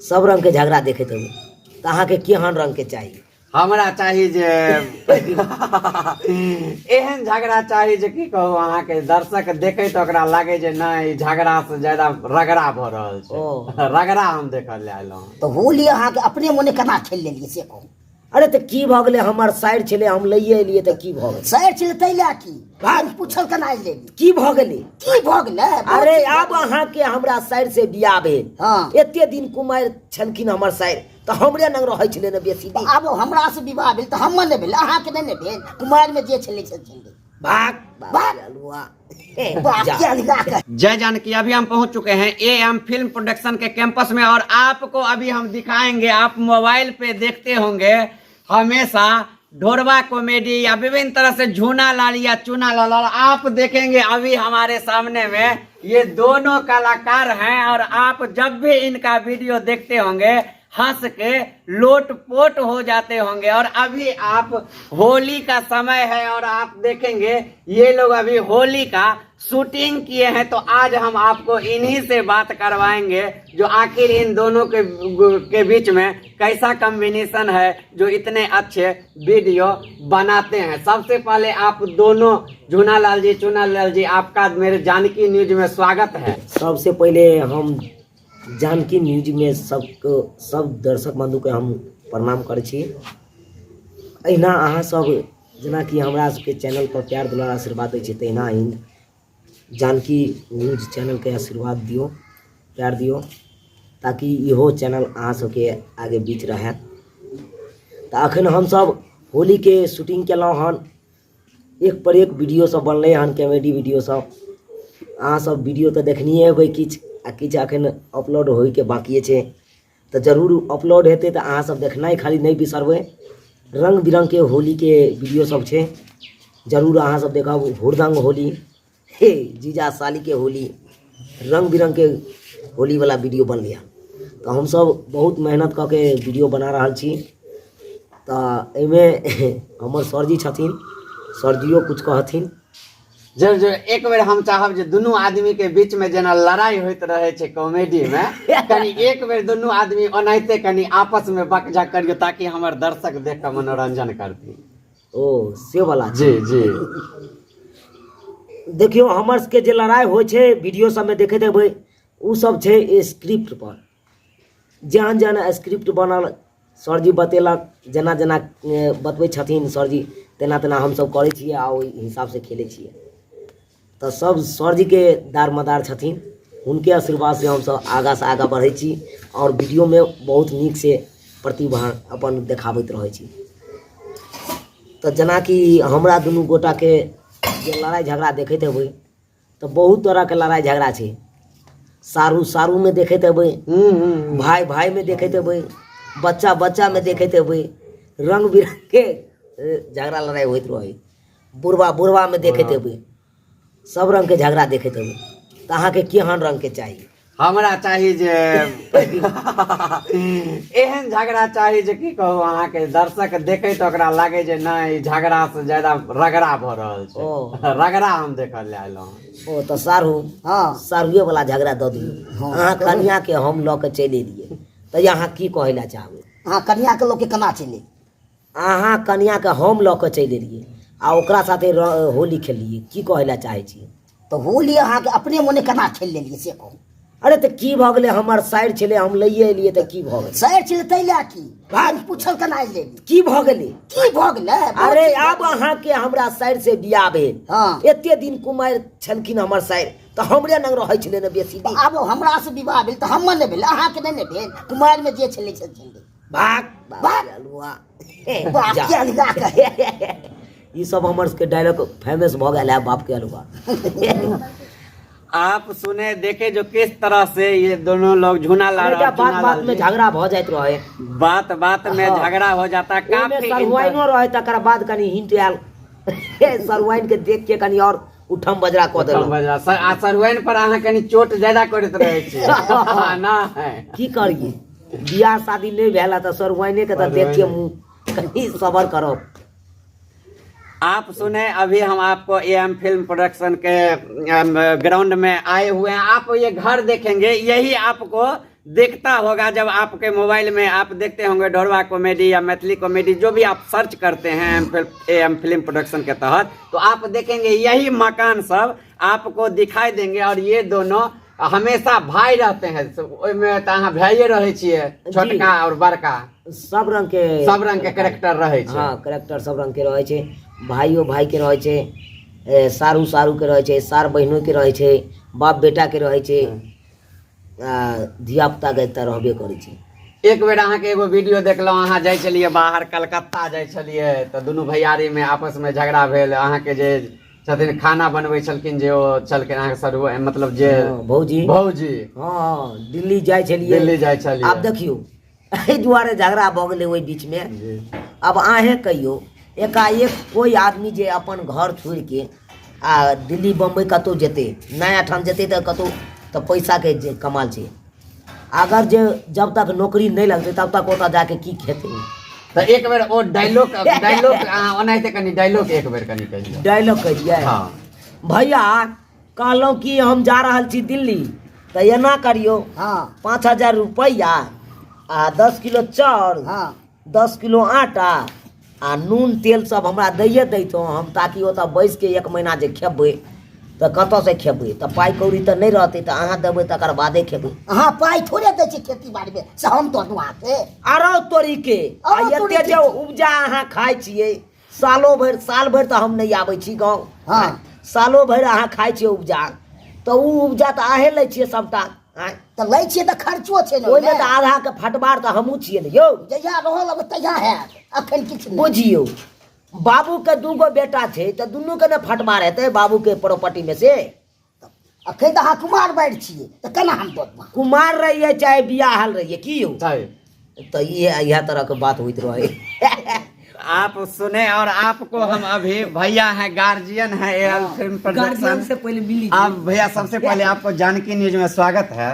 सब रंगके झगड़ा देखैत हेबै, तऽ अहाँके केहन रंगके चाही? हमरा चाही जे एहन झगड़ा चाही जे की कहू, अहाँके दर्शक देखे तऽ ओकरा लागे जे नहि, ई झगड़ा से ज्यादा रगड़ा भऽ रहल छै। ओ। रगड़ा हम देखऽ लए एलहुँ। तऽ होली अहाँके अपने मोने केना खेल लेलियै से कहू। अरे तऽ की भऽ गेलै? हमर साइर छलै, हम लैए एलियै, तऽ की भऽ गेलै? साइर छलै ताहि लए की भाग पूछल केना लेली? की भऽ गेलै? की भऽ गेलै? अरे आब अहाँके हमरा साइर से बियाह भेल। हँ। एते दिन कुमारि छलखिन हमर साइर, तऽ हमरे लग रहै छलै ने बेसी दिन। आब हमरा से विवाह भेल तऽ हमर ने भेल, अहाँके नहि ने भेल। कुमारि में जे छलै से छलै। भाग भाग। अलुआ। बाप के अलुआ के। जय जानकी। अभी हम पहुंच चुके हैं ए एम फिल्म प्रोडक्शन के कैंपस में और आपको अभी हम दिखाएंगे। आप मोबाइल पे देखते होंगे हमेशा ढोरबा कॉमेडी या विभिन्न तरह से झूना लाल या चूना लाल, और आप देखेंगे अभी हमारे सामने में ये दोनों कलाकार हैं और आप जब भी इनका वीडियो देखते होंगे हंस के लोट पोट हो जाते होंगे। और अभी आप होली का समय है और आप देखेंगे ये लोग अभी होली का शूटिंग किए हैं, तो आज हम आपको इन्हीं से बात करवाएंगे जो आखिर इन दोनों के बीच में कैसा कॉम्बिनेशन है जो इतने अच्छे वीडियो बनाते हैं। सबसे पहले आप दोनों झूना लाल जी, चूना लाल जी, आपका मेरे जानकी न्यूज में स्वागत है। सबसे पहले हम जानकी न्यूज में सबको, सब दर्शक बंधु के हम प्रणाम करै छी। अहिना अहाँ सब जेनाकि हमरा सबके चैनल पर प्यार दुलार आशीर्वाद दै छी, तहिना ही जानकी न्यूज चैनलके आशीर्वाद दियौ, प्यार दियौ, ताकि इहो चैनल अहाँ सबके आगे बीच रहए। तऽ अखन हमसब होलीके शूटिंग केलहुँ हन, एक पर एक वीडियो सब बनलै हन, कॉमेडी वीडियो सब। अहाँ सब वीडियो तऽ देखनिये हेबै किछु, आ किछु अखन अपलोड होइके बाकिए छै, तऽ जरूर अपलोड हेतै तऽ अहाँ सब देखनाइ खाली नहि बिसरबै। रङ्ग बिरङ्गके होलीके वीडियो सब छै, जरूर अहाँ सब देखब। हुरदङ्ग होली, हे जीजा सालीके होली, रङ्ग बिरङ्गके होलीवला वीडियो बनलै हन। तऽ हमसब बहुत मेहनत कऽ के वीडियो बना रहल छी। तऽ एहिमे हमर सरजी छथिन, सरजियो किछु कहथिन। जरूर जरूर, एक बेर हम चाहब जे दुनू आदमी के बीच में जेना लड़ाई होइत रहे छै कॉमेडी में, कनि एक बेर दुनू आदमी ओनाहिते कनि आपस में बकझक करियौ ताकि हमर दर्शक देख कऽ मनोरंजन करथिन। ओ से वाला? जी जी। देखियौ, हमर सबके जे लड़ाइ होइ छै वीडियो सबमे देखैत हेबै, ओ सब छै स्क्रिप्ट पर। जेहन जेहन स्क्रिप्ट बनल, सरजी बतेलक, जेना जेना बतबै छथिन सरजी तेना तेना हमसब करै छियै आ ओहि हिसाबसँ खेलै छियै। तऽ सब सरजीके दारमदार छथिन, हुनके आशीर्वादसँ हमसब आगाँसँ आगाँ बढ़ै छी आओर वीडियोमे बहुत नीकसँ प्रतिभा अपन देखाबैत रहै छी। तऽ जेनाकि हमरा दुनू गोटाके जे लड़ाइ झगड़ा देखैत हेबै तऽ बहुत तरहके लड़ाइ झगड़ा छै। सारू सारूमे देखैत हेबै, भाय भायमे देखैत हेबै, बच्चा बच्चामे देखैत हेबै, रङ्ग बिरङ्गके झगड़ा लड़ाइ होइत रहै। बुढ़बा बुढ़बामे देखैत हेबै, सब रङ्गके झगड़ा देखैत हेबै। तऽ अहाँके केहन रङ्गके चाही? हमरा चाही जे एहन झगड़ा चाही जे की कहू, अहाँके दर्शक देखे तऽ ओकरा लागे जे नहि, ई झगड़ा से ज्यादा रगड़ा भऽ रहल छै। ओ। रगड़ा हम देखऽ लए एलहुँ। ओ तऽ सारू। हँ। सारुए वाला झगड़ा दऽ दियौ। हँ। अहाँ कनिया के हम लऽ के चलि एलियै, तऽ अहाँ की कहै लए चाहबै? अहाँ कनिया के लऽ के केना चलि एलियै? अहाँ कनिया के हम लऽ के चलि एलियै आ ओकरा साथे होली खेललियै, की कहै लए चाहै छियै? तऽ होली अहाँके अपने मोने केना खेल लेलियै से कहू। अरे तऽ की भऽ गेलै? हमर साइर छलै, हम लैए एलियै, तऽ की भऽ गेलै? साइर छलै ताहि लए की भाग पूछल केना लेलियै? की भऽ गेलै? की भऽ गेलै? अरे आब अहाँके हमरा साइर से बियाह भेल। हँ। एते दिन कुमारि छलखिन हमर साइर, तऽ हमरे लग रहै छलै ने बेसी दिन। आब हमरा से विवाह भेल तऽ हमर ने भेल, अहाँके नहि ने भेल। कुमारिमे जे छलै से छलै। भाग भाग। अलुआ। बाप के अलुआ कहे। ई सब हमर सबके डायलॉग फेमस भऽ गेल है, बाप के अलुआ। आप सुने देखे जो किस तरह से ये दोनों लोग झूना लाल एकटा और बात चूना बात लाल में जी। झगड़ा भऽ जाइत रहे। बात बात में हाँ। झगड़ा हो जाता ओहिमे काफी। सरुआइनो रहे, तकर बाद कनि हिंट आयल, सरुआइन के देख के कनि और उठम बजरा कऽ देलहुँ। आ सरुआइन पर अहाँ कनि चोट ज्यादा करैत रहै छी ना? की करियै, बियाह शादी नहि भेल है तऽ सरुआइने के तऽ देख के मुँह कनि सबर करब। आप सुने, अभी हम आपको ए एम फिल्म प्रोडक्शन के ग्राउंड में आए हुए हैं। आप ये घर देखेंगे, यही आपको देखता होगा, जब आपके मोबाइल में आप देखते होंगे ढोरबा कॉमेडी या मैथिली कॉमेडी जो भी आप सर्च करते हैं एम फिल्म प्रोडक्शन के तहत, तो आप देखेंगे यही मकान सब आपको दिखाई देंगे। और ये दोनों हमेशा भाई रहते हैं। ओहिमे तऽ अहाँ भाइये रहै छियै, छोटका और बड़का। सब रंग के, सब रंग के कैरेक्टर रहै छै। हँ, कैरेक्टर सब रंग के रहै छै। भाइयो भाई के रहै छै, सारू सारू के रहै छै, सार बहिनो के रहै छै, बाप बेटा के रहै छै, आ धिया पुता के तऽ रहबे करै छै। एक बेर अहाँके एगो वीडियो देखलहुँ, अहाँ जाइ छलियै बाहर, कलकत्ता जाइ छलियै तऽ दुनू भैयारीमे आपसमे झगड़ा भेल। अहाँके जे छथिन खाना बनबै छलखिन जे ओ छलखिन अहाँके सर, मतलब जे हँ, भौजी। भौजी। हँ, दिल्ली जाइ छलियै। दिल्ली जाइ छलियै। आब देखियौ, एहि दुआरे झगड़ा भऽ गेलै ओहि बीचमे। आब अहेँ कहियौ, एकाएक कोइ आदमी जे अपन घर छोड़िके आ दिल्ली बम्बई कतहु जेतै, नया ठाम जेतै तऽ कतहु तऽ पैसाके जे कमाल छै, अगर जे जब तक नौकरी नहि लगतै तब तक ओतऽ जाके की खेतै? तऽ एक बेर ओ डायलॉग अहाँ ओनाहिते कनि डायलॉग एक बेर कनि कहियौ। डायलॉग कहियै? हँ। भैया, कहलहुँ कि हम जा रहल छी दिल्ली, तऽ एना करियौ, 5000 रुपैआ आ 10 किलो चाउर, 10 किलो आटा आ नून तेल सब हमरा दैए दैतहुँ हम, ताकि ओतऽ बैसिके एक महीना जे खेबै तऽ कतऽसँ खेबै? तऽ पाइ कौड़ी तऽ नहि रहतै, तऽ अहाँ देबै तकर बादे खेबै। अहाँ पाइ थोड़े दै छी खेती बाड़ी में, से हम दऽ दू अहाँके? आरो तोरीके, आ आरो एते तोरीके। जे उपजा अहाँ खाइ छियै सालो भरि, साल भरि तऽ हम नहि आबै छी गाँव। सालो भरि अहाँ खाइ छियै उपजा, तऽ ओ उपजा तऽ अहेँ लै छियै सबटा, आँय? तऽ लै छियै तऽ खर्चो छै ने ओहिमे। ओहिमे। तऽ आधाके फटबार तऽ हमहूँ छियै ने यौ। जहिया रहऽ लगबै तहिया हैत, अखन किछु नहि। बुझियौ, बाबूके दूगो बेटा छै तऽ दुनूके ने फटबार हेतै बाबूके प्रॉपर्टीमे से। अखन तऽ अहाँ कुमार बाढ़ि छियै, तऽ केना हम दऽ देब? कुमार रहियै चाहे बियाहल रहियै, की यौ? सही। तऽ इएह इएह तरहके बात होइत रहै। आप सुने और आपको हम अभी भैया हैं, गार्जियन हैं एल फिल्म प्रोडक्शन से पहले मिली। आप भैया, सबसे पहले आपको जानकी न्यूज में स्वागत है।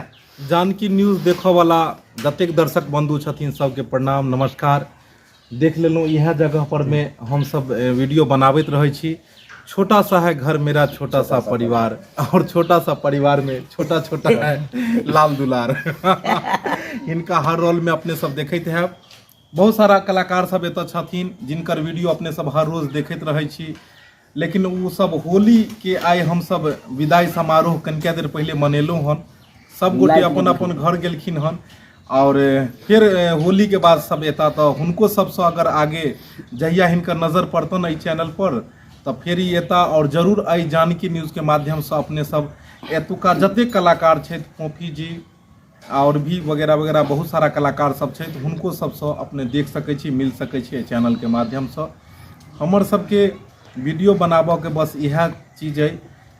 जानकी न्यूज देखऽवला जतेक दर्शक बंधु छथिन सबके प्रणाम, नमस्कार। देख लेलहुँ, इएह जगह पर मे हमसब वीडियो बनाबैत रहै छी। छोटा सा है घर मेरा, छोटा सा परिवार, और छोटा सा परिवार में छोटा छोटा है लाल दुलार। हिनका हर रोल में अपने सब देखैत हैब। बहुत सारा कलाकार सब एतऽ छथिन जिनकर वीडियो अपने सब हर रोज देखैत रहै छी, लेकिन ओ सब होली के आइ हमसब विदाई समारोह कनिका देर पहिले मनेलहुँ हन। सब गोटे अपन अपन घर गेलखिन हन और फेर होली के बाद सब एता, तऽ हुनको सबसँ अगर आगे जहिया हिनकर नजर पड़तनि एहि चैनल पर तऽ फेर ई एता और जरूर एहि जानकी न्यूजके माध्यमसँ अपने सब एतुका जतेक कलाकार छथि, फोफी जी और भी वगैरह वगैरह बहुत सारा कलाकार सब छथि, हुनको सबसँ अपने देख सकै छी, मिल सकै छी एहि चैनलके माध्यमसँ। हमर सबके वीडियो बनाबऽके बस इएह चीज अइ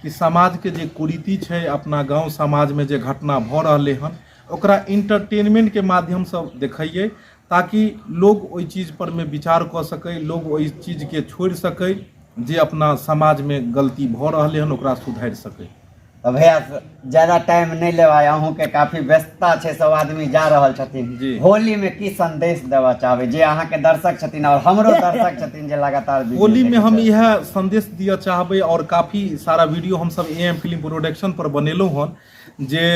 कि समाजके जे कुरीति छै, अपना गाँव समाजमे जे घटना भऽ रहलै हन, ओकरा इंटरटेनमेंटके माध्यमसँ देखैयै ताकि लोग ओहि चीज परमे विचार कऽ सकै, लोग ओहि चीजके छोड़ि सकै, जे अपना समाजमे गलती भऽ रहलै हन ओकरा सुधारि सकै। तऽ भैया, ज्यादा टाइम नहि लेब, आइ अहूँके काफी व्यस्तता छै, सब आदमी जा रहल छथिन। जी। होली में की संदेश देबऽ चाहबै जे अहाँके दर्शक छथिन और हमरो दर्शक छथिन जे लगातार वीडियो होली में देखै हम छथि? इएह संदेश दिअ चाहबै और काफी सारा वीडियो हमसब ए एम फिल्म प्रोडक्शन पर बनेलहुँ हन जे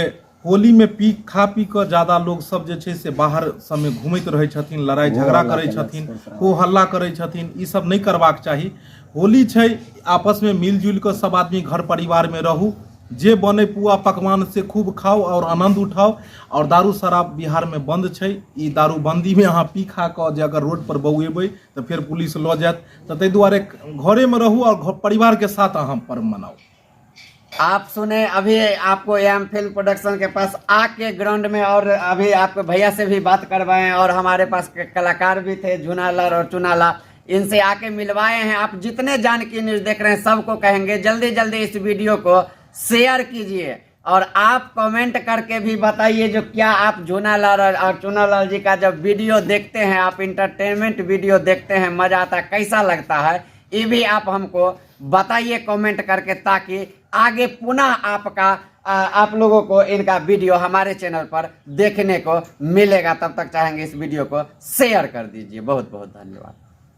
होली में पी खा पी कऽ ज्यादा लोग सब जे छै से बाहर सबमे घूमैत रहै छथिन, लड़ाइ झगड़ा करै छथिन, हो हल्ला करै छथिन। ई सब नहि करबाक चाही। होली छै, आपसमे मिलजुलि कऽ सब आदमी घर परिवारमे रहू, जे बनै पुआ पकवान से खूब खाउ आओर आनन्द उठाउ। आओर दारू शराब बिहारमे बन्द छै। ई दारूबन्दीमे अहाँ पी खा कऽ जे अगर रोड पर बौएबै तऽ फेर पुलिस लऽ जायत। तऽ ताहि दुआरे घरेमे रहू आओर परिवारके साथ अहाँ पर्व मनाउ। आप सुने, अभी आपको एम फिल्म प्रोडक्शन के पास आके ग्राउंड में और अभी आपके भैया से भी बात करवाए और हमारे पास कलाकार भी थे झुनालाल और चुनालाल, इनसे आके मिलवाए हैं। आप जितने जानकी न्यूज देख रहे हैं सबको कहेंगे जल्दी जल्दी इस वीडियो को शेयर कीजिए और आप कमेंट करके भी बताइए जो क्या आप झुनालाल और चुनालाल जी का जब वीडियो देखते हैं, आप इंटरटेनमेंट वीडियो देखते हैं, मजा आता है, कैसा लगता है, ये भी आप हमको बताइए कमेंट करके, ताकि आगे पुनः आपका आप लोगों को इनका वीडियो हमारे चैनल पर देखने को मिलेगा। तब तक चाहेंगे इस वीडियो को शेयर कर दीजिए। बहुत बहुत धन्यवाद।